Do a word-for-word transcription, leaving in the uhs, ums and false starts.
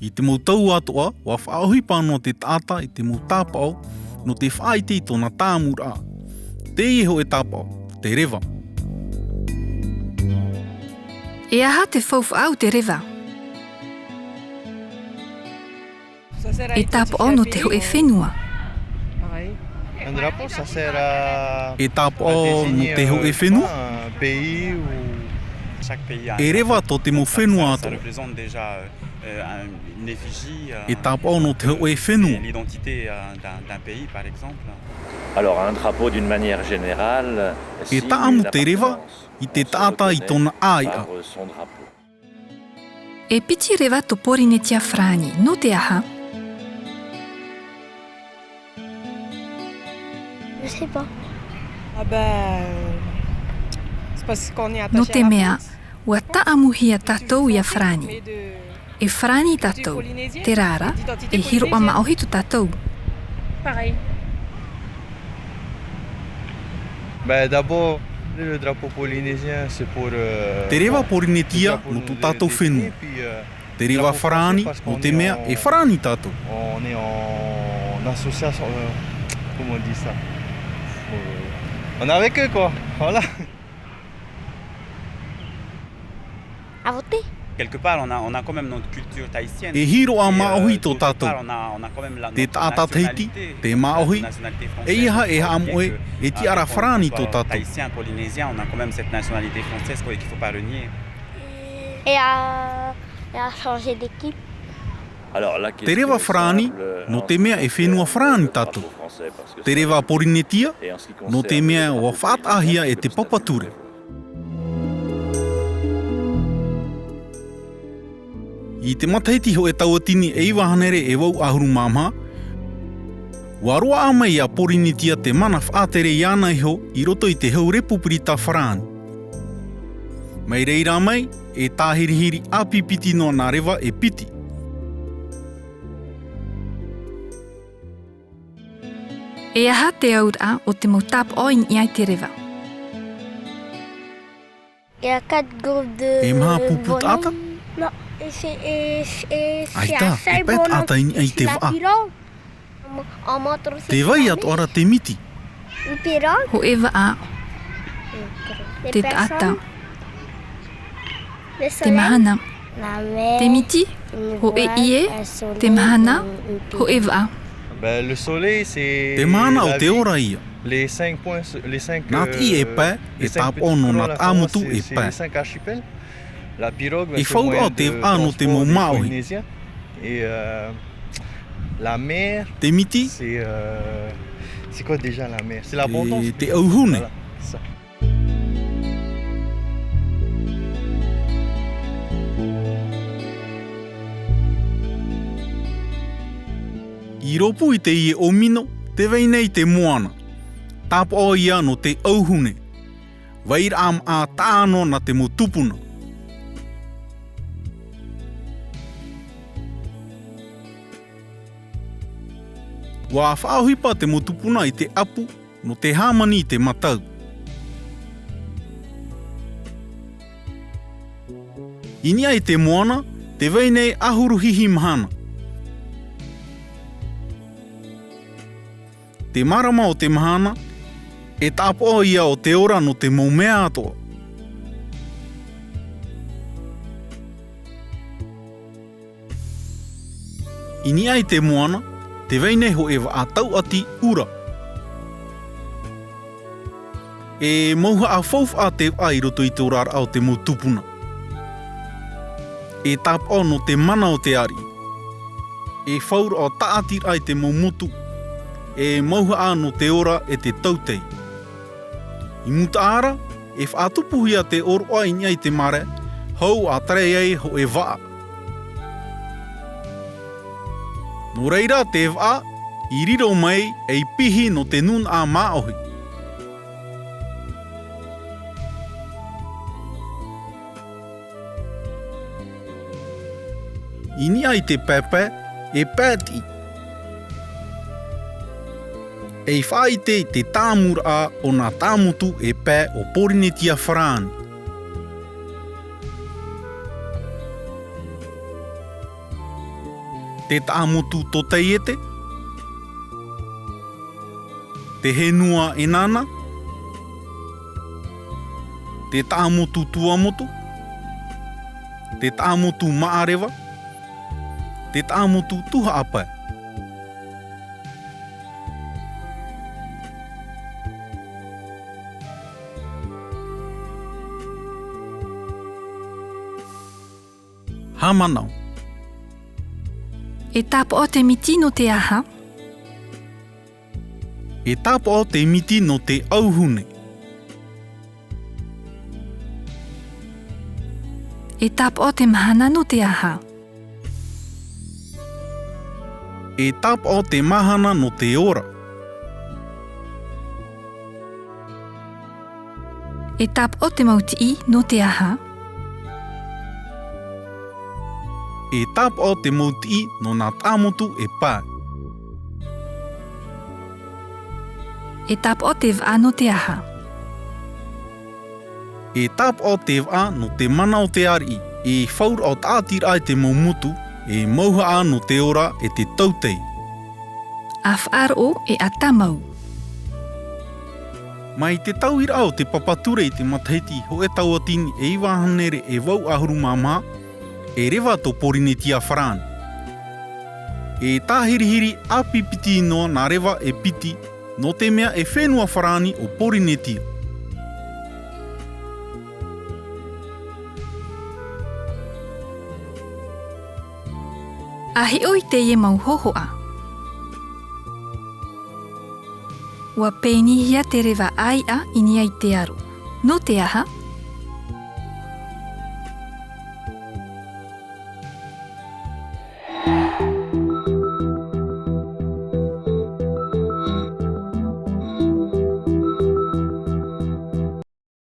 I te mau tau atoʻa, ʻua faʻaʻohipa noa te taʻata i te mau tāpaʻo nō te faʻaʻite i tōna tāmuraʻa. Teie hōʻē tāpaʻo, te reva. E aha te faufaʻa o te reva? E tāpaʻo nō te hōʻē fenua. Un drapeau, ça sert à, e tāpaʻo nō te hōʻē fenua. Un pays ou chaque pays a un drapeau. E reva tō te mau fenua atoʻa. E tāpaʻo nō te hōʻē fenua. Alors, un drapeau, d'une manière générale, e tāʻamu te reva i te taʻata i tōna ʻāiʻa. E piti reva tō Pōrīnetia Farāni, nō te aha? Je sais pas. Nō te mea, ʻua tāʻamuhia tātou iā Farāni. E Farāni tātou, terā rā, e hiroʻa māʻohi tō tātou. Ben, d'abord, le drapeau polynésien, c'est pour, euh, te reva Pōrīnetia nō tō tātou fenua. Te reva Farāni, nō te mea e Farāni tātou. On est en association, euh, comment on dit ça ? Euh, on est avec eux, quoi. Voilà. E hiroʻa māʻohi tō tātou. Te taʻata Tahiti, te māʻohi, ʻeiaha e haʻamoʻe, e tiʻa ra Farāni tō tātou. Et à, et à changer d'équipe. Te reva Farāni, nō te mea e fenua Farāni tātou. Te reva Pōrīnetia, nō te mea ʻua faʻataʻahia e te papa ture. I te matahiti hōʻē tauatini e iva hānere e vaʻu ʻahuru mā maha, ʻua roaʻa mai iā Pōrīnetia te mana faʻatere iāna iho i roto i te hau Repupirita Farāni. Mai reira mai, e tāhirihiri ʻāpī piti noa nā reva e piti. E aha te auraʻa o te mau tāpaʻo i niʻa i te reva? Il y a quatre groupes de... E maha pupu taʻata? Non, et c'est, et, et c'est assez bon. ʻAita, e pae taʻata i niʻa i te vaʻa. Te vai atoʻa ra te miti. Hōʻē vaʻa. Te taʻata. Te mahana. Te miti, hōʻē ʻie, te mahana, hōʻē vaʻa. Te mahana o te ora ia. Nā te ʻie e pae, e tāpaʻo nō nā taʻamotu e pae. E faʻauraʻa o te vaʻa nō te mau māʻohi. Te miti, e te ʻauhune. I rōpū i teie ʻōmino, tē vai nei te moana. Tāpaʻo ia nō te ʻauhune. Vairaʻa māʻa taʻa noa nā te mau tupuna. ʻUa faʻaʻohipa te mau tupuna i te ʻapu, nō te hāmani i te matau. I niʻa i te moana, tē vai nei ʻahuru hihi mahana. Te marama o te mahana, e tāpaʻo ia o te ora nō te mau mea atoʻa. I niʻa i te moana, tē vai nei hōʻē vaʻa tauʻati ʻura. E mauhaʻa faufaʻa te vaʻa i roto i te oraraʻa o te mau tupuna. E tāpaʻo nō te mana o te ariʻi. E faʻauraʻa tāʻatiraʻa i te mau motu. E mauhaʻa nō te ora e te tautai. I mutaʻa ra, e faʻatupuhia te ʻōroʻa i niʻa i te mare, hou ʻa tarai ai hōʻē vaʻa. Nō reira te vaʻa, i riro mai ei pihi nō te nūnaʻa māʻohi. I niʻa i te paepae, e pae tiʻi. Ei faʻaʻite i te tāmuraʻa o nā tāmotu e pae o Pōrīnetia Farāni. Te taʻamotu Totaiete, te henua Enana, te taʻamotu Tuamotu, te taʻamotu Maʻareva, te taʻamotu Tuhaʻapae. Haʻamanaʻo. E tāpaʻo te miti nō te aha? E tāpaʻo te miti nō te auhune. E tāpaʻo te mahana nō te aha? E tāpaʻo te mahana nō te ora. E tāpaʻo te mau tiʻi nō te aha? E tāpaʻo te mau tiʻi nō nā taʻamotu e pae. E tāpaʻo te vaʻa nō te aha? E tāpaʻo te vaʻa nō te mana o te ariʻi, e faʻaroʻo tāʻatiraʻa i te mau motu, e mauhaʻa nō te ora e te tautai. A faʻaroʻo e a tāmau. Mai te tauiraʻa o te papa ture i te matahiti hōʻē tauatini e iva hānere e vaʻu ʻahuru mā maha, e reva tō Pōrīnetia farāni. E tāhirihiri ʻāpipiti noa nā reva e piti, nō te mea e fenua farāni ʻo Pōrīnetia. A hiʻo i teie mau hōhoʻa. ʻUa penihia te reva ʻāiʻa i niʻa i te aro. Nō te aha?